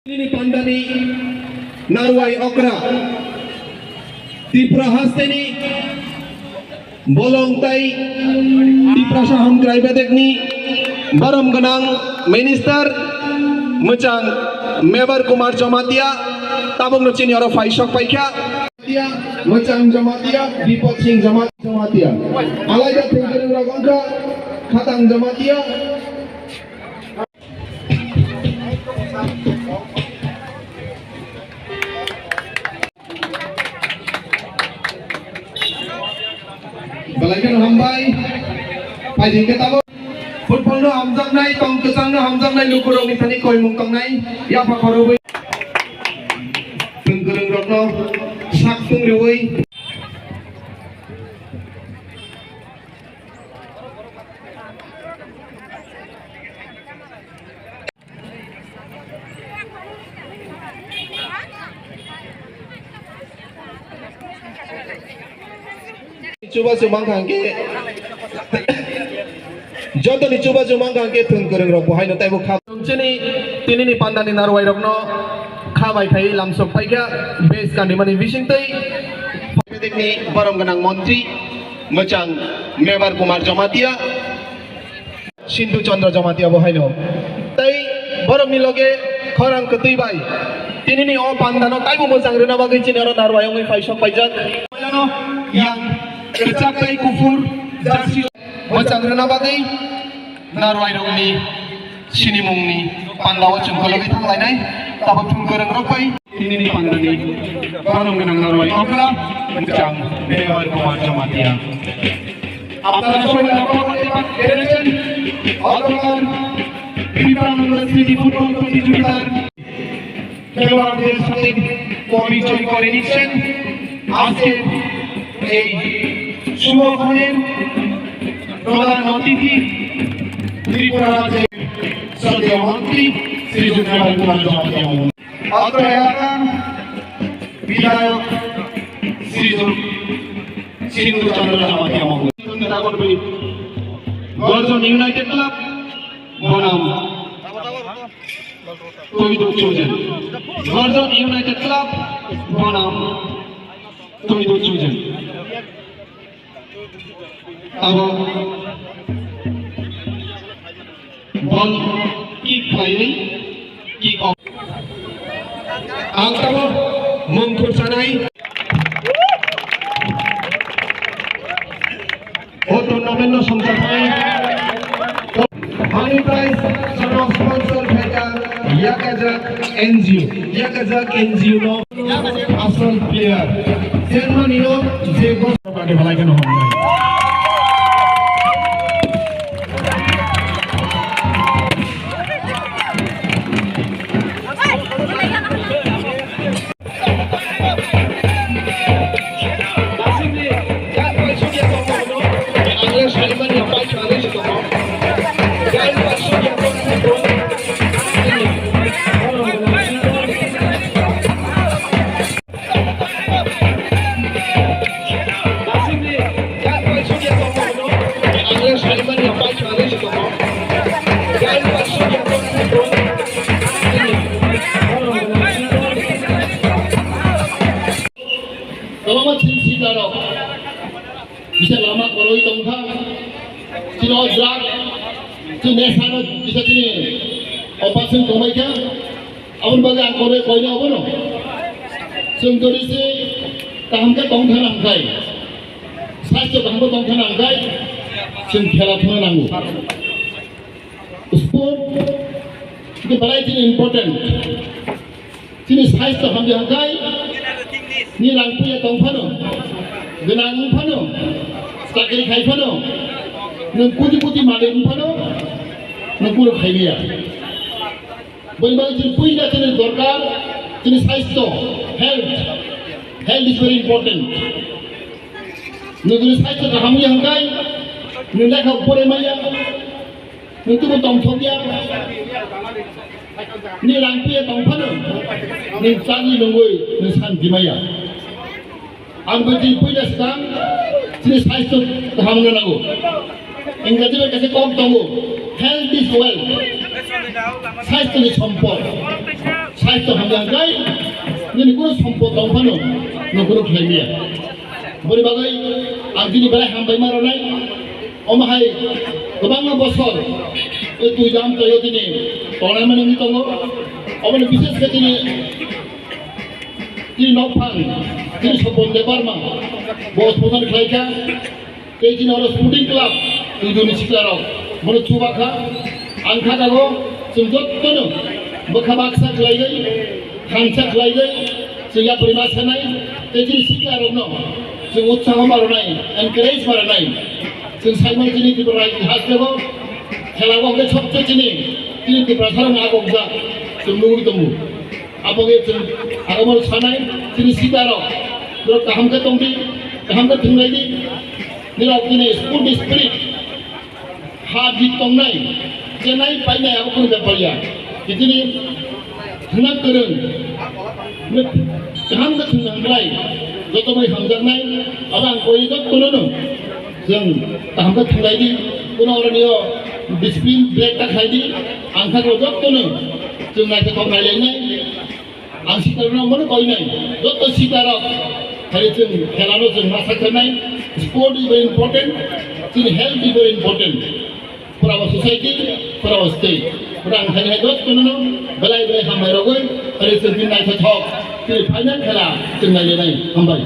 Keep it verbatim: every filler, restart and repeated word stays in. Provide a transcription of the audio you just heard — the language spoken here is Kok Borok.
Nini pandani narwai okra Tripura hasteni bolong tai Tiprasa hamkrai bedekni borom gwnang minister mwchang Mebar Kumar Jamatia tabukno chini oro phai sok paikha. Jamatia, Mwchang Jamatia, Bipod Singh Jama-, Jamatia. Alaida thwngkwrwng rok wngkha Khatang Jamatia. Belai kheno hambai. Phaidi khe tabuk. Football no hamjaknai, tong kwchang no hamjaknai lukurokni thani koimung tongnai, yapha khorobwi. Twngkwrwng rokno sak tungriwi. Chubachu mankha hwnkhe, jotoni chubachu mankha hwnkhe thwng kwrwng rok bo haino taibo kha. Chini tinini pandani narwai rokno kha bai khai lamsok paikha base kanimani bisingtwi. Phaibedekni borom gwnang montri mwchang Mebar Kumar Jamatia. Sindhu Chandra Jamatia bo haino. Tai borokni loge khorang kwtwi bai. Tinini o pandano taibo mwchang rwna bagwi chini oro narwai wngwi phaisok paijak. Yang kwchak tai kuphur jersey mwchang rwna bagwi narwai rokni sinimungni pandao chwng kologwi thanglainai. Tabuk thwng kwrwng rok bai. Tinini pandani borom gwnang narwai okra mwchang Mebar Kumar Jamatia. আপনারা সবাই আপনাদের ফেডারেশন অথবা বিবেকানন্দ স্মৃতি ফুটবল প্রতিযোগিতার খেলোয়াড়দের সাথে পরিচয় করে নিচ্ছেন। আজকের এই শুভক্ষণের প্রধান অতিথি ত্রিপুরা রাজ্যের শ্রদ্ধেয় মন্ত্রী শ্রী যুগনারায়ণ কুমার জমাতিয়া মহোদয়। অত্র এলাকার বিধায়ক শ্রীযুত সিন্ধু চন্দ্র জমাতিয়া মহোদয়। নেতা কর্মী গর্জন ইউনাইটেড ক্লাব বনাম তৈদুক চৌধুরী। গর্জন ইউনাইটেড ক্লাব বনাম তৈদুক Chowdhury. Abo ball kick khlaiwi kick off. Ang tamo mung khursanai. O tournament no songchapai. Honey prize sono sponsor khaika Yakajak N G O. Yakajak N G O no asol player. Chairman ino je go. Bade bhalai kheno hwnwi. Kwbangma chini sikla rok kisa lama kwrwi tongkha. Chini o drug, chini nesha no kisa chini operation tongbai kha. Aboni bagwi ang kwrwi koino abono. Chwng jodi se kaham khe tong thana hwnkhai, sastho kaham khe tong thana hwnkhai, chwng khela thangna nango. Sport khe belai chini important. Chini saisto hamya hwnkhe, ni rang puya tong phano, gwnang wng phano, chakri khai phano, nwng koti koti malik wng phano, nwng kunu khai maya. Boni bagwi chini puila chini dorkar, chini saisto, health. Health is very important. Nwng chini saisto kaham wngya hwnkhe, nwng lekha pore maya, nwng tubu tongthokya. Ni rang puya tong phano, nwng chagwi nungwi nwng santi maya. Ang bai twi puila swkang, chini saisto kaham wngna nango. Ingraji bai kaisa kok tongo, "Health is wealth." Saisto ni sompod. Kaitor hamya hwnkhe nini kunu sompot tong phano nwng kunu khlai maya. Boni bagwi ang tini belai hambai ma rwnai. Omo hai kwbangma bosor twi jam twi tini tongnai mani wngwi tongo. Oboni bises khe tini, tini nokphang, tini Sopon Debbarma bo sponsor khlai kha. Tei chini oro sporting club, twijoni siklarok, bono chuba kha. Ang kha dago, chwng jottono bwkha baksa khlaiwi, thansa khlaiwi, chwng yapri ma sanai, tei chini siklarokno chwng utsaho ma rwnai, encourage ma rwnai. Chwng saimano chini Tripura Rajya hasteo, khela o hwnkhe sobse chini, chini Tiprasarokno agokjak, chwng nugwi tongo. Aboni chwng, ang omo sanai, chini siklarok, borok kaham khe tongdi, kaham khe thwnglaidi. Nirok bini sporting spirit, ha jit tongnai, chenai painai abo kunu bepar ya. Kitini thwngna kwrwng, kaham khe thwngna hwnlai, joto bai hamjaknai, abo ang koi jottono no. Chwng kaham khe thwnglaidi, kuno oroni o discipline break ta khlaidi, ang kha jottono chwng naithothok nailainai. Ang sitarno mano koinai, joto sitarok, khai chwng khelano chwng ma sakharnai, sport is very important, chini health is very important. For our society, for our state. Pura ang khai hai jottono belai belai hambai rogwi, khai chwng tini naithothok, tini final khela chwng nailainai, hambai.